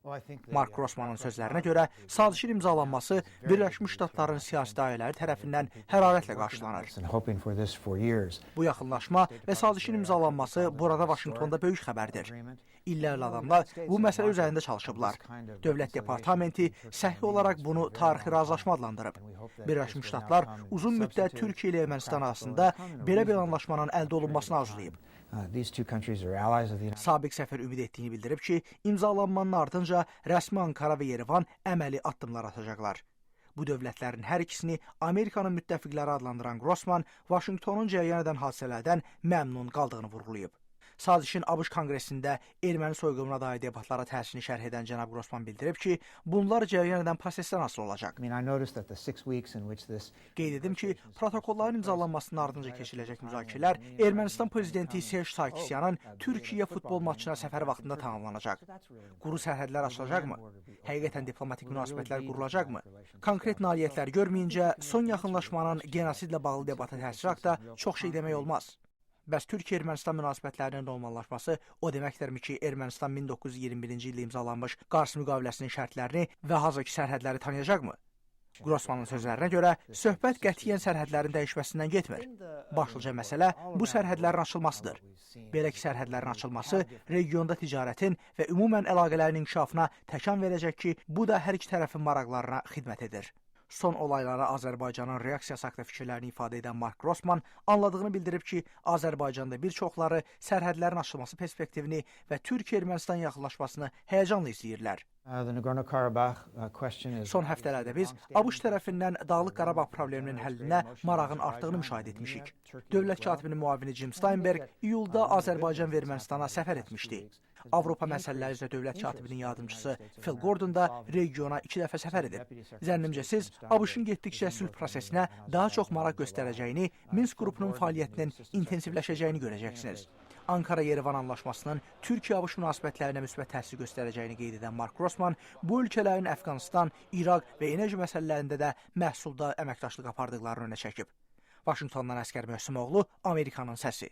Mark Grossmanın sözlərinə görə, sazişin imzalanması Birləşmiş Ştatların siyasi dairələri tərəfindən hərarətlə qarşılanır. Bu yaxınlaşma və sazişin imzalanması burada Vaşinqtonda böyük xəbərdir. İllərlə adamlar bu məsələ üzərində çalışıblar. Dövlət Departamenti səhih olaraq bunu tarixi razılaşma adlandırıb. Birləşmiş Ştatlar uzun müddət Türkiyə ilə Ermənistan arasında belə bir anlaşmanın əldə olunmasını arzulayıb. Sabiq səfir ümid etdiyini bildirib ki, imzalanmanın ardınca rəsmi Ankara və Yerevan əməli addımlar atacaqlar. Bu dövlətlərin hər ikisini Amerikanın müttəfiqləri adlandıran Grossman Vaşinqtonun cərəyan edən hadisələrdən məmnun qaldığını vurğulayıb. Sazişin ABŞ Konqresində erməni soyqırımına dair debatlara təsirini şərh edən cənab Grossman bildirib ki, bunlar cərəyan edən prosesdən asılı olacaq. Qeyd edim ki, protokolların imzalanmasının ardınca keçiriləcək müzakirələr Ermənistan prezidenti Serj Sarkisyanın Türkiyə futbol maçına səfəri vaxtında tamamlanacaq. Quru sərhədlər açılacaqmı? Həqiqətən diplomatik münasibətlər qurulacaqmı? Konkret nailiyyətlər görməyincə son yaxınlaşmanın genosidlə bağlı debata təsiri haqda çox şey demək olmaz. Bəs Türkiyə-Ermənistan münasibətlərinin normallaşması o deməkdirmi ki, Ermənistan 1921-ci ildə imzalanmış Qars müqaviləsinin şərtlərini və hazırki sərhədləri tanıyacaqmı? Grossmanın sözlərinə görə, söhbət qətiyyən sərhədlərin dəyişməsindən getmir. Başlıca məsələ bu sərhədlərin açılmasıdır. Belə ki, sərhədlərin açılması regionda ticarətin və ümumən əlaqələrin inkişafına təkan verəcək ki, bu da hər iki tərəfin maraqlarına xidmət edir. Son olaylara Azərbaycanın reaksiyası haqqında fikirlərini ifadə edən Mark Grossman anladığını bildirib ki, Azərbaycanda bir çoxları sərhədlərin açılması perspektivini və Türkiyə-Ermənistan yaxınlaşmasını həyəcanla izləyirlər. Son həftələrdə biz ABŞ tərəfindən Dağlıq Qarabağ probleminin həllinə marağın artdığını müşahidə etmişik. Dövlət katibinin müavini Jim Steinberg iyulda Azərbaycan və Ermənistana səfər etmişdi. Avropa məsələləri üzrə dövlət katibinin yardımçısı Phil Gordon da regiona 2 dəfə səfər edib. Zənnimcə siz ABŞ-ın getdikcə sülh prosesinə daha çox maraq göstərəcəyini, Minsk qrupunun fəaliyyətinin intensivləşəcəyini görəcəksiniz. Ankara-Yerevan anlaşmasının Türkiyə-ABŞ münasibətlərinə müsbət təsir göstərəcəyini qeyd edən Mark Grossman bu ölkələrin Əfqanistan, İraq və enerji məsələlərində də məhsuldar əməkdaşlıq apardıqlarını önə çəkib. Vaşinqtondan Əsgər Möhsümoğlu, Amerikanın səsi.